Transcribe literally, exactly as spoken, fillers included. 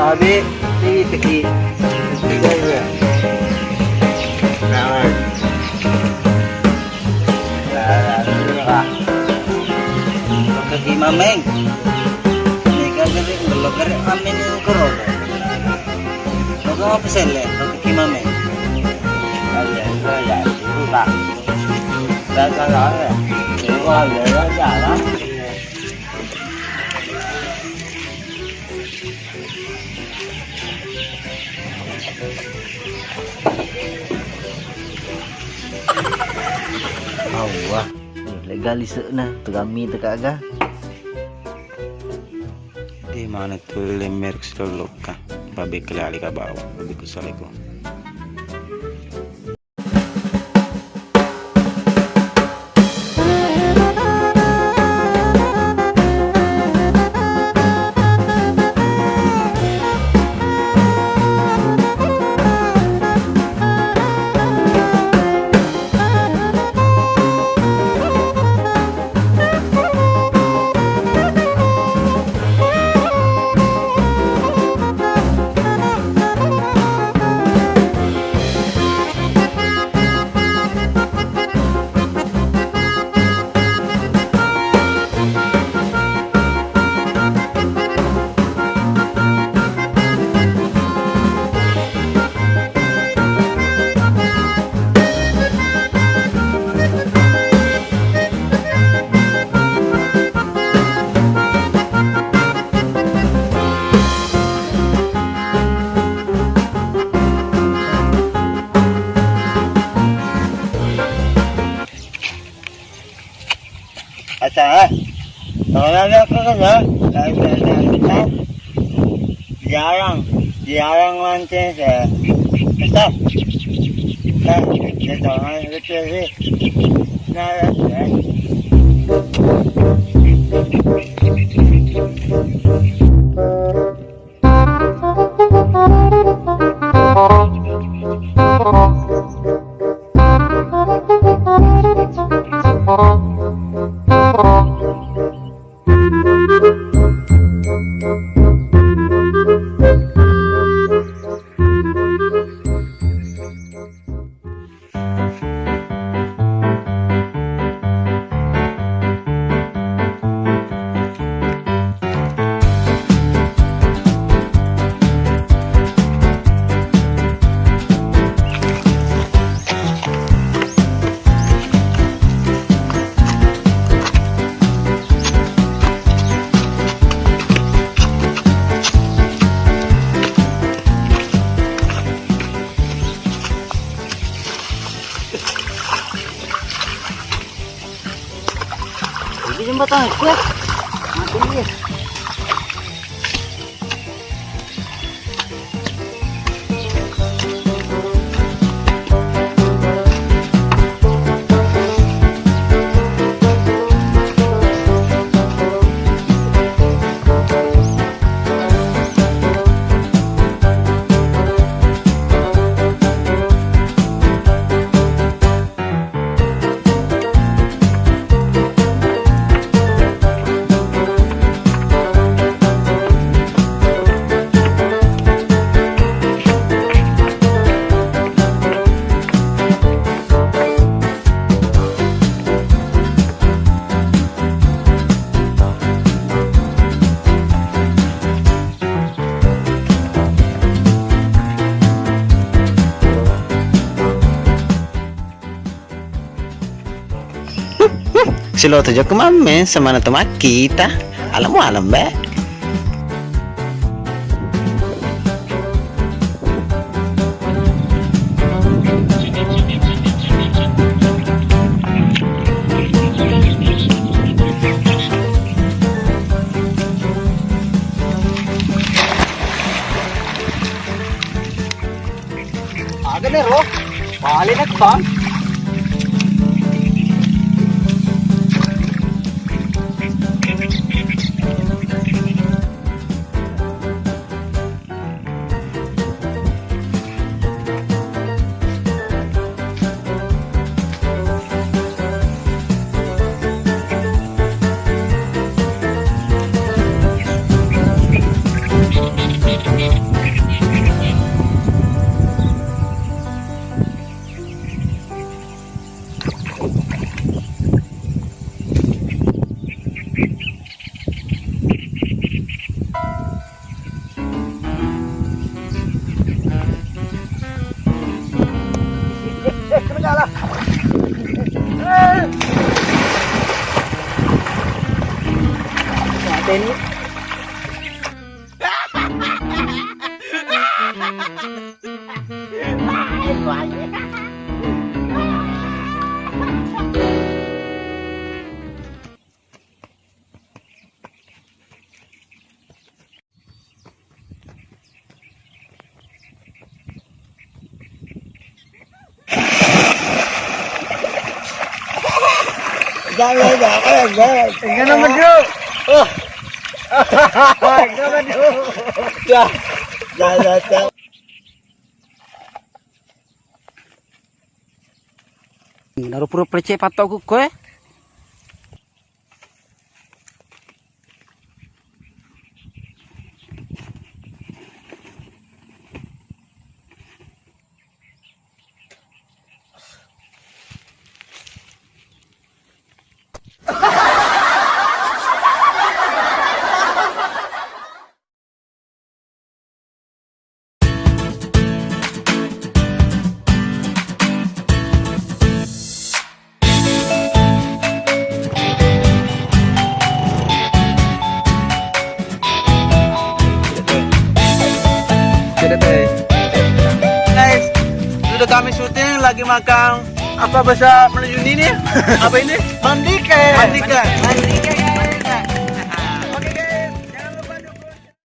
Abi, ti teki. Nah, nah, nah. Lokka ki mameng. Mega gere, lokka gere mameng koro. Lokka apa sele? Lokka ki mameng. Ada, ada, ya, itu lah. Ada, ada, ada. Itu ada, ada, ada. Awwa, lega lise'na, tegami tekaga. De mana tu lemmer sitolokka, babek lali ka bawang, babek saleko. Acara, tolong aku kan ya, kalau saya minta jarang, jarang lantai saya, tetap, tetap, saya tolong itu sih, nah, ya. Ini jembatan aku ya. Mati dia. Silo to jokka mamme, semana to makkita. Alam alam be. Aga nero, bale na bang. Jangan, jangan, jangan. Jangan, Mas, yuk. Oh. Jangan, Mas, yuk. Dah. Dah, dah, dah. Naro pura precek pattokku koe. Guys, sudah kami syuting, lagi makan apa bahasa Melayu ini? Apa ini? Mandike. Mandike. Mandike.